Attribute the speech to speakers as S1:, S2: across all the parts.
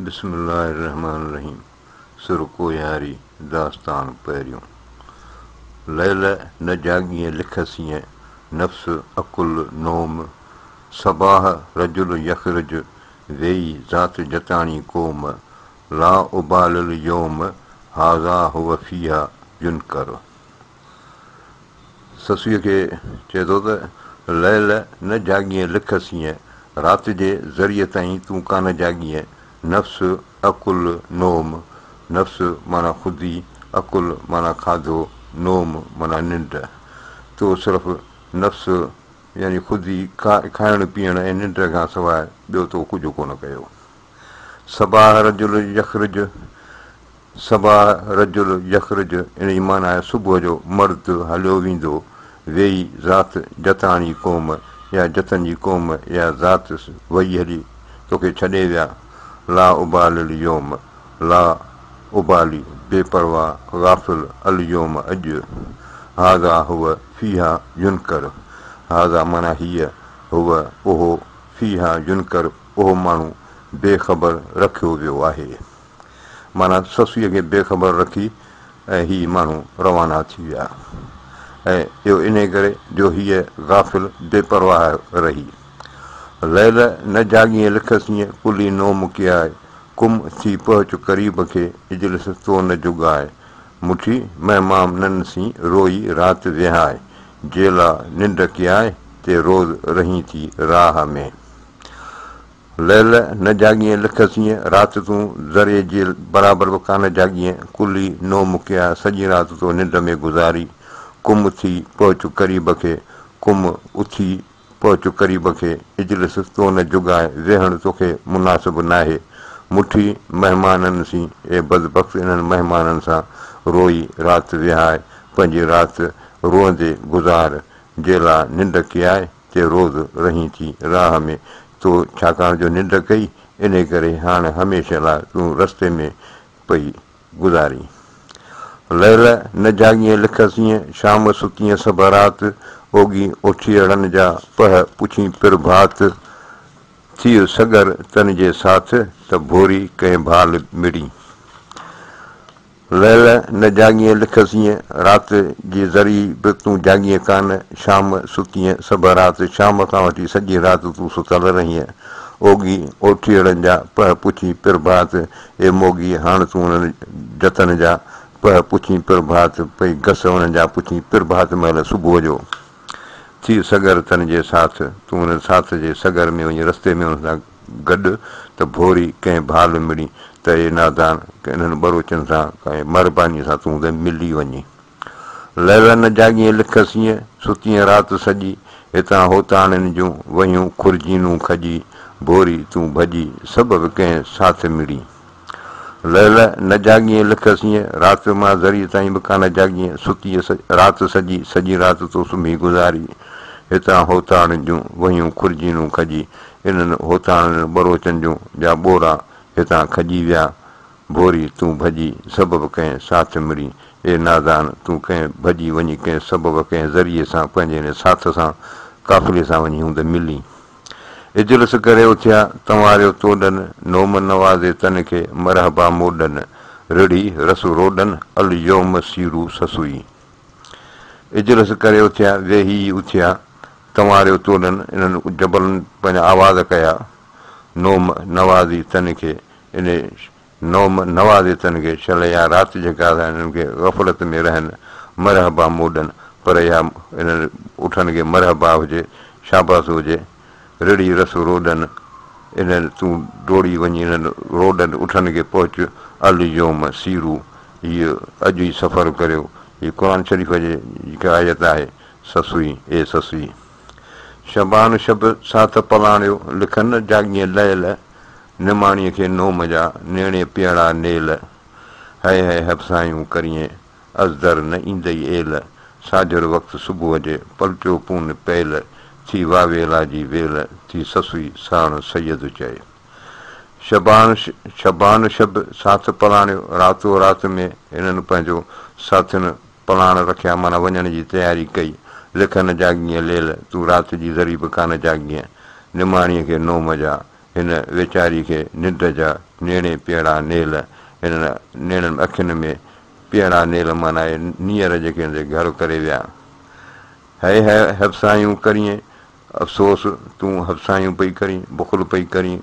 S1: بسم الله الرحمٰن الرحيم سر ڪوهياري داستان پهريون ليل نه جاڳينء لک سينء نفس عقل نوم صباح رجل يخرج ويئي ذات جتاڻي قوم لا ابالي اليوم هذا هو فيها ينڪر. سسئيء کي چئي ٿو ته، ليل نه جاڳينء لک سينء، رات جي ذري تائين تون ڪانه جاڳينء، نفس، عقل، نوم، نفس معنيٰ خودي، عقل معنيٰ کاڌو، نوم معنيٰ ننڊ. تو صرف نفس يعني خودي، کائڻ پيئڻ ۽ ننڊ کان سواء ٻيو تو ڪجهه ڪونه ڪيو. صباح رجل يخرج، صباح رجل يخرج ان جي معنيٰ آهي صبح جو مرد هليو ويندو، ويئي ذات جتاڻي قوم يا جتن جي قوم يا ذات وئي هلي توکي ڇڏي ويا، لا ابالي اليوم، لا ابالي بي پرواهه، غافل، اليوم اڄ، هذا هو فيها ينڪر، هذا معنيٰ هيء، هو اهو، فيها ينڪر اهو ماڻهو بي خبر رکيو ويو آهي. معنيٰ سسئيء کي بي خبر رکي ۽ هي ماڻهو روانا ٿي ويا ۽ اهو انهيء ڪري جو هيء غافل بي پرواهه رهي. ليل نه جاڳينء لک سينء ڪلي نوم ڪياء، ڪم ٿي پهچ قريب کي اجلس تو نه جڳاء، مٺي مهمانن سين روئي رات وهاء، جيلا ننڊ ڪياء تي روز رهين ٿي راهه ۾. ليل نه جاڳينء لک سينء، رات تون ذري جي برابر به ڪانه جاڳينء، ڪلي نوم ڪيا سڄي رات تو ننڊ ۾ گذاري، ڪم ٿي پهچ قريب کي، ڪم اٿي پهچ قريب کي، اجلس تو نه جڳاء، ويهڻ توکي مناسب ناهي، مٺي مهمانن سين، اي بدبخت انهن مهمانن سان روئي رات وهاء، پنهنجي رات روئندي گذار، جيلا ننڊ ڪياء. تي روز رهين ٿي راهه ۾، تو ڇاڪاڻ جو ننڊ ڪئي، انهي ڪري هاڻ هميشه لاء تون رستي ۾ پئي گذارين. ليل نه جاڳينء لک سينء، شام ستينء سڀ رات، اوڳي اوٺيئڙن جا پهه پڇين پرڀات، ٿيء سڳر تن جي ساٿ، ته ڀوري ڪنهن ڀال مڙين. ليل نه جاڳينء لک سينء، رات جي ذري به تون جاڳينء ڪانه، شام ستينء سڀ رات، شام کان وٺي سڄي رات تون ستل رهينء. اوڳي اوٺيئڙن جا پهه پڇين پرڀات، اي موڳي هاڻ تون انهن جتن جا پهه پڇين پرڀات، پئي گس انهن جا پڇين پرڀات مهل صبح جو. ٿي سڳر تن جي ساٿ، تون انهن ساٿ جي سڳر ۾ وڃي رستي ۾ انهن سان گڏ ته ڀوري ڪنهن ڀال مڙين ته اي نادان انهن ٻروچن سان ڪنهن مھربانيء سان تون ته ملي وڃين. ليل نه جاڳينء لک سينء، ستينء رات سڄي، هتان هوتاڻين جون وهيون خرجينون کڄي، ڀوري تون ڀڄي، سبب ڪنهن ساٿ مڙين. ليل نه جاڳينء لک سينء، رات مان ذري تائين به ڪانه جاڳينء، ستيء رات سڄي، سڄي رات تو سمهي گذاري. هتان هوتاڻين جون وهيون خرجينون کڄي، انهن هوتاڻين ٻروچن جون جا ٻورا هتان کڄي ويا. ڀوري تون ڀڄي، سبب ڪنهن ساٿ مڙين. اي نادان! تون ڪنهن ڀڄي وڃي ڪنهن سبب ڪنهن ذريعي سان پنهنجي انهي ساٿ سان قافلي سان وڃي هوند ملين. اجلس ڪري اٿيا، تنواريو توڏن، نوم نوازي تن کي، مرحبا موڏن، رڙهي رس روڏن، اليوم سيرو سسئي. اجلس ڪري اٿيا، ويهي ئي اٿيا، تنواريو توڏن، انهن جبلن پنهنجا آواز ڪيا، نوم نوازي تن کي، انهي نوم نوازي تن کي، شل اها رات جيڪا سا انهن کي غفلت ۾ رهن، مرحبا موڏن، پر اها انهن اٺن کي مرحبا هجي، شاباس هجي، رڙهي رس روڏن، انهن تون ڊوڙي وڃي انهن روڏن اٺن کي پهچ، اليوم سيرو، هيء اڄ ئي سفر ڪريو، هي قرآن شريف جي جيڪا آيت آهي، سسئي، اي سسئي! شبان شب ساٿ پلاڻيو، لکن جاڳينء ليل، نماڻيء کي نوم جا، نيڻي پيئڙا نيل، هئي هئي حبسايون ڪريين، ازدر نه ايندئي ايل، ساجهر وقت صبح جي، پلٽيو پون پيل، ٿي واويلا جي ويل، ٿي سسئي ساڻ سيد چئي. شبان شبان شب ساٿ پلاڻيو، راتو رات ۾ هنن پنهنجو ساٿين پلاڻ رکيا معنيٰ وڃڻ جي تياري ڪئي. لک نه جاڳينء ليل، تون رات جي ذري به ڪانه جاڳينء، نماڻيء کي نوم جا، هن ويچاري کي ننڊ جا نيڻي پيئڙا نيل، هنن نيڻن اکين ۾ پيئڙا نيل معنيٰ اهي نيئر جيڪي هن تي گهر ڪري ويا. هئي هئي حبسايون ڪرين، افسوس تون حبسايون پئي ڪرين، بخل پئي ڪرين،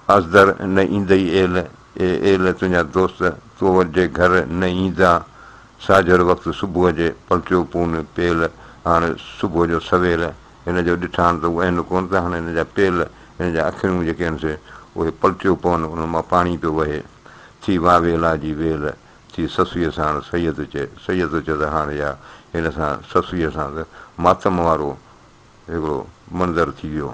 S1: ازدر نه ايندئي ايل، اي ايل تنهنجا دوست تو وٽ جي گهر نه ايندا، ساجهر وقت صبح جي پلٽيو پون پيل، هاڻ صبح جو سويل هن جو ڏٺان ته هو اهن ڪونه ته هاڻ هن جا پيل، هن جا اکيون جيڪي آهن سي اهي پلٽيو پون، انهن مان پاڻي پيو وهي. ٿي واويلا جي ويل، ٿي سسئيء ساڻ سيد چئي، سيد چئي ته هاڻ يا هن سان سسئيء سان ته ماتم وارو هڪڙو منظر ٿي ويو.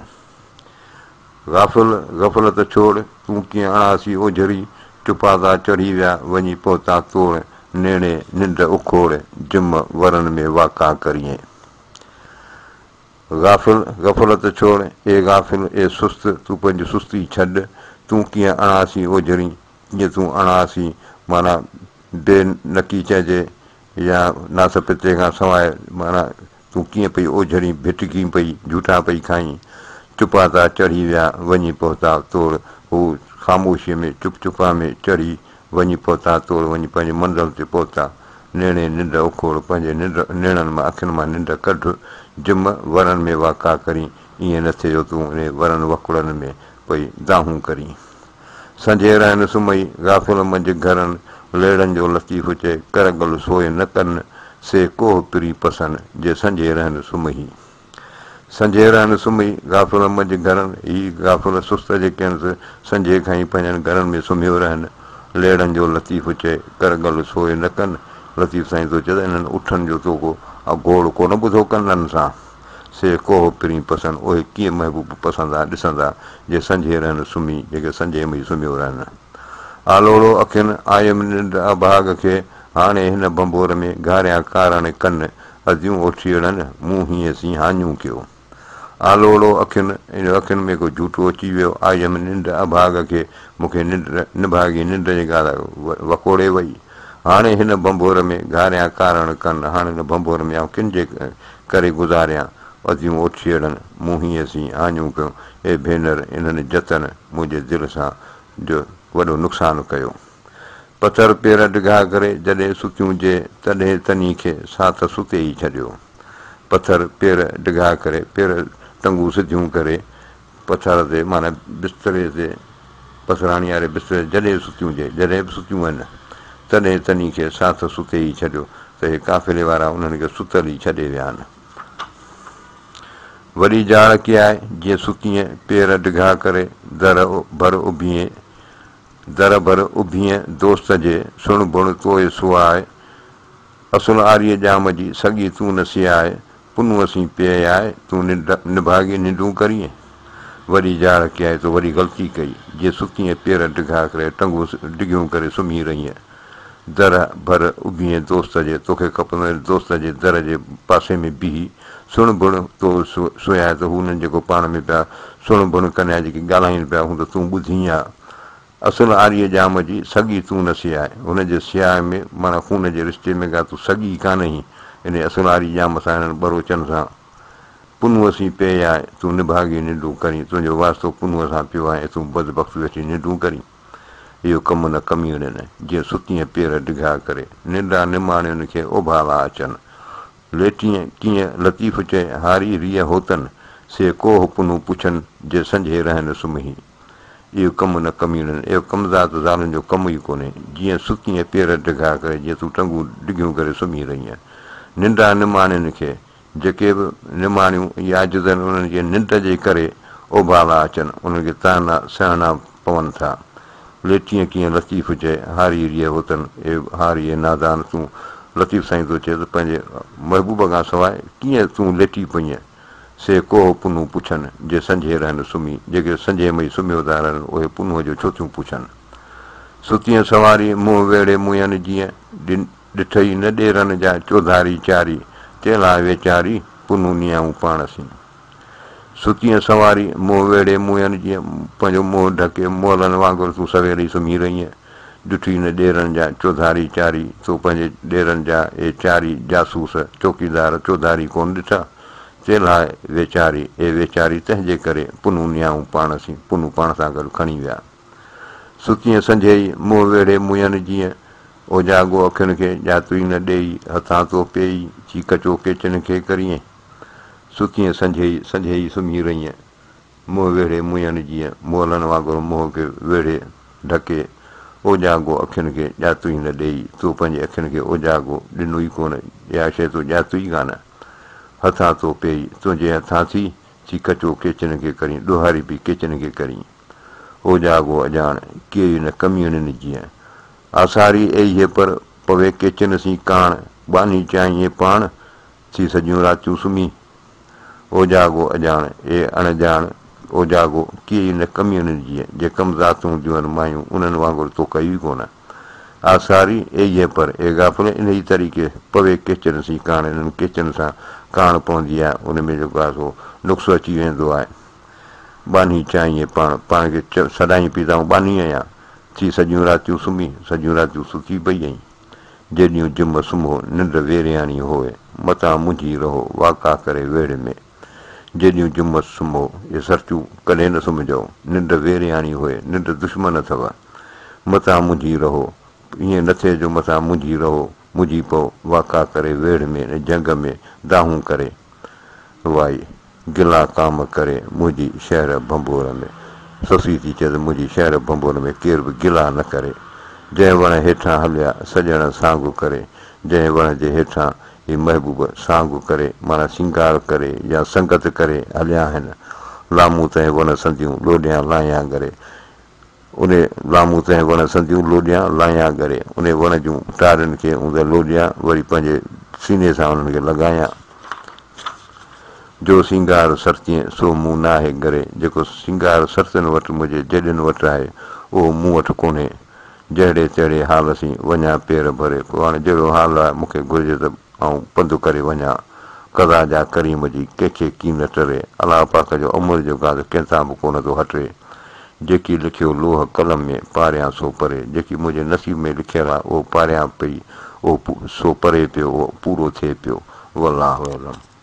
S1: غافل غفلت ڇوڙ، تون ڪيئن اڻاسي اوجهري، چپاتا چڙهي ويا، وڃي پهتا توڙ، نيڻي ننڊ اکوڙ، جم ورن ۾ واڪا ڪرين. غافل غفلت ڇوڙ، اي غافل، اي سست، تون پنهنجي سستي ڇڏ، تون ڪيئن اڻاسي اوجهرين، ڪيئن تون اڻاسي معنيٰ بي نڪي چئجي يا ناس پتي کان سواء معنيٰ تون ڪيئن پئي اوجهرين، ڀٽڪين پئي، جهوٺا پئي کائين. چپاتا چڙهي ويا، وڃي پهتا توڙ. هو خاموشيء ۾ چپ چپا ۾ چڙهي وڃي پهتا توڙ، وڃي پنهنجي منزل تي پهتا. نيڻي ننڊ اکوڙ، پنهنجي ننڊ نيڻن مان اکين مان ننڊ ڪڍ. جم ورن ۾ واڪا ڪرين، ائين نه ٿئي جو تون انهي ورن وڪوڙن ۾ پئي دانهون ڪرين. سنجهي رهن سمهي، غافل منجهه گهرن، ليڙن جو لطيف چئي، ڪر گل سوئي نه ڪن، سي ڪوهه پرين پسن، جي سنجهي رهن سمهي. سنجهي رهن سمهي، غافل منجهه گهرن، هي غافل سست جيڪي آهن سي سنجهي کان ئي پنهنجن گهرن ۾ سمهيو رهن، ليڙن جو لطيف چئي، ڪر گل سوئي نه ڪن، لطيف سائين ٿو چئي ته انهن اٺن جو تو ڪو گوڙ ڪونه ٻڌو ڪنن سان. سي ڪوهه پرين پسن، اهي ڪيئن محبوب پسندا، ڏسندا، جي سنجهي رهن سمهي، جيڪي سنجهي مئي سمهيو رهن. آلوڙو اکين، آيم ننڊ اڀاڳ کي، هاڻي هن ڀنڀور ۾، گهاريان ڪارڻ ڪن، اديون اوٺيئڙن، مون هيئن سين هاڃون ڪيو. آلوڙو اکين، ان اکين ۾ ڪو جهوٽو اچي ويو، آيم ننڊ اڀاڳ کي، مون کي ننڊ، نڀاڳي ننڊ جيڪا وڪوڙي وئي. هاڻي هن ڀنڀور ۾، گهاريان ڪارڻ ڪن، هاڻي هن ڀنڀور ۾ آئون ڪن جي ڪري گذاريان، اديون اوٺيئڙن، مون هيئن سين هاڃون ڪيون، اي ڀينر، انهن جتن منهنجي دل سان جو وڏو نقصان ڪيو. پٿر پير ڊگها ڪري جڏهن ستيون جي، تڏهن تني کي ساٿ ستي ئي ڇڏيو. پٿر پير ڊگها ڪري، پير ٽنگون سڌيون ڪري، پٿر تي معنيٰ بستري تي، پٿراڻي واري بستري تي جڏهن ستيون جي، جڏهن به ستيون آهن، تڏهن تني کي ساٿ ستي ئي ڇڏيو ته هي قافلي وارا انهن کي ستل ئي ڇڏي ويا آهن. وڏي جاڙ ڪيائي، جيئن ستينء پير ڊگها ڪري، در ڀر اڀينء، در ڀر اڀينء دوست جي، سڻ بڻ توء سواء، اصل آريء ڄام جي، سڳي تون نه سياء، پنهونء سين پيئي آء، تون نڀاڳي ننڊون ڪرين؟ وڏي جاڙ ڪيائي، تو وڏي غلطي ڪئي، جي ستينء پير ڊگها ڪري، ٽنگون ڊگهيون ڪري سمهي رهينء. در ڀر اڀينء دوست جي، توکي کپندو هو دوست جي در جي پاسي ۾ بيهي، سڻ بڻ تو سوياء ته هو انهن جيڪو پاڻ ۾ پيا سڻ بڻ ڪن يا جيڪي ڳالهائين پيا، هوند تون ٻڌين ها. اصل آريء ڄام جي، سڳي تون نه سياء. هن جي سياء ۾، معنيٰ خون جي رشتي ۾ ڪا تون سڳي ئي ڪانه هين. انهيء اصل آري ڄام سان، انهن ٻروچن سان پنهونء سين پيئي آء. تون نڀاڳي ننڊون ڪرين. تنهنجو واسطو پنهونء سان پيو آهي ۽ تون بدبخت ويٺي ننڊون ڪرين. اهو ڪم نه ڪميڻين، جيئن ستينء پير ڊگها ڪري، ننڊا نماڻين کي اوڀالا اچن. ليٽينء ڪيئن لطيف چئي، هاري ريء هوتن، سي ڪوهه پنهون پڇن، جي سنجهي رهن سمهي. اهو ڪم نه ڪميڻين، اهو ڪمذات زالن جو ڪم ئي ڪونهي. جيئن ستينء پير ڊگها ڪري، جيئن تون ٽنگون ڊگهيون ڪري سمهي رهينء. ننڊا نماڻين کي، جيڪي به نماڻيون يا عاجز آهن، انهن کي ننڊ جي ڪري اوڀالا اچن، انهن کي طعنا سهڻا پون ٿا. ليٽينء ڪيئن لطيف چئي، هاري ريء هوتن، اي هاري اي نادان تون لطيف سائين ٿو چئي ته پنهنجي محبوب کان سواء ڪيئن تون ليٽي پئينء؟ سي ڪوهه پنهون پڇن، جي سنجهي رهن سمهي، جيڪي سنجهي مئي سمهيو ٿا رهن، اهي پنهونء جو ڇو ٿيون پڇن؟ ستينء سواري، منهن ويڙهي موئن جيئن، ڏٺئي نه ڏيرن جا چوڌاري چاري، چيلها ويچاري، پنهون نيائون پاڻ سين. ستينء سواري، منهن ويڙهي موئن جيئن، پنهنجو منهن ڍڪي مئلن وانگر تون سوير ئي سمهي رهينء. ڏٺئي نه ڏيرن جا چوڌاري چاري، تو پنهنجي ڏيرن جا اهي چاري جاسوس، چوڪيدار، چوڌاري ڪونه ڏٺا؟ چيلهائي ويچاري، اي ويچاري تنهن جي ڪري پنهون نيائون پاڻ سين، پنهون پاڻ سان گڏ کڻي ويا. ستينء سنجهيئي، منهن ويڙهي مئن جيئن، اوجاڳو اکين کي ڄاتوئي نه ڏيئي، هٿان تو پيئي، ٿي ڪچو ڪيچن کي ڪريين. ستينء سنجهيئي، سنجهيئي سمهي رهينء. منهن ويڙهي مئن جيئن، مئلن وانگر منهن کي ويڙهي، ڍڪي، اوجاڳو اکين کي ڄاتوئي نه ڏيئي، تو پنهنجي اکين کي اوجاڳو ڏنو ئي ڪونه، اها شيء تو ڄاتوئي ڪانه. هٿان تو پيئي، تنهنجي هٿان ٿي، ٿي ڪچو ڪيچن کي ڪرين، ڏوهاري پئي ڪيچن کي ڪرين. اوجاڳو اڄاڻ، ڪيئي نه ڪميڻين جيئن. آساري ايهي پر، پوي ڪيچن سين ڪاڻ، ٻانهي چاهيين پاڻ، ٿي سڄيون راتيون سمهي. اوجاڳو اڄاڻ، اي اڻ ڄاڻ، اوجاڳو، ڪيئي نه ڪميڻين جيئن، جي ڪم ذاتون هونديون آهن مايون، انهن وانگر تو ڪيو ئي ڪونه. آساري، ايهي پر، اي غافل، انهيء طريقي، پوي ڪيچن سين ڪاڻ، انهن ڪيچن سان ڪاڻ پوندي آهي، ان ۾ جيڪو آهي سو نقص اچي ويندو آهي. ٻانهي چاهيين پاڻ، پاڻ کي سڏائين پئي ته آئون ٻانهي آهيان، ٿي سڄيون راتيون سمهي، سڄيون راتيون ستي پئي آهين. جيڏيون جم سمهو، ننڊ ويرياڻي هوء، متان منجهي رهو، واڪا ڪري ويڙهه ۾. جيڏيون جم سمهو، اي سرتيون، ڪڏهن نه سمهجو، ننڊ ويرياڻي هوء، ننڊ دشمن اٿو. متان منجهي رهو، ائين نه ٿئي جو متان منجهي رهو، منجهي پئو، واڪا ڪري ويڙهه ۾، جنگ ۾، دانهون ڪري. وائي، گلا ڪام ڪري منهنجي شهر ڀنڀور ۾. سسئي ٿي چئي ته منهنجي شهر ڀنڀور ۾ ڪير به گلا نه ڪري. جنهن وڻ هيٺان هليا سڄڻ سانگ ڪري، جنهن وڻ جي هيٺان هي محبوب سانگ ڪري معنيٰ سينگار ڪري يا سنگت ڪري هليا آهن. لامون تنهن وڻ سنديون لوڏيان لايان ڳري. انهي لامون تنهن وڻ سنديون لوڏيان لايان ڳري. انهي وڻ جون ٽارين کي اوندهه لوڏيان وري پنهنجي سيني سان انهن کي لڳايان. جو سينگار سرتين سو مون ناهي ڳري. جيڪو سينگار سرتين وٽ منهنجي جيڏين وٽ آهي، اهو مون وٽ ڪونهي. جهڙي تهڙي حال سين وڃان پير ڀري. پوء هاڻي جهڙو حال آهي مون کي گهرجي ته آئون پنڌ ڪري وڃان. قضا جا ڪريم جي ڪنهن کي ڪين نه ٽري. الله پاڪ جو امر جيڪو آهي سو ڪنهن تان به ڪونه ٿو هٽي. جيڪي لکيو لوح قلم ۾ پاريان سو پري. جيڪي منهنجي نصيب ۾ لکيل آهي اهو پاريان پئي اهو سو پري پيو اهو پورو ٿئي پيو. والله اعلم.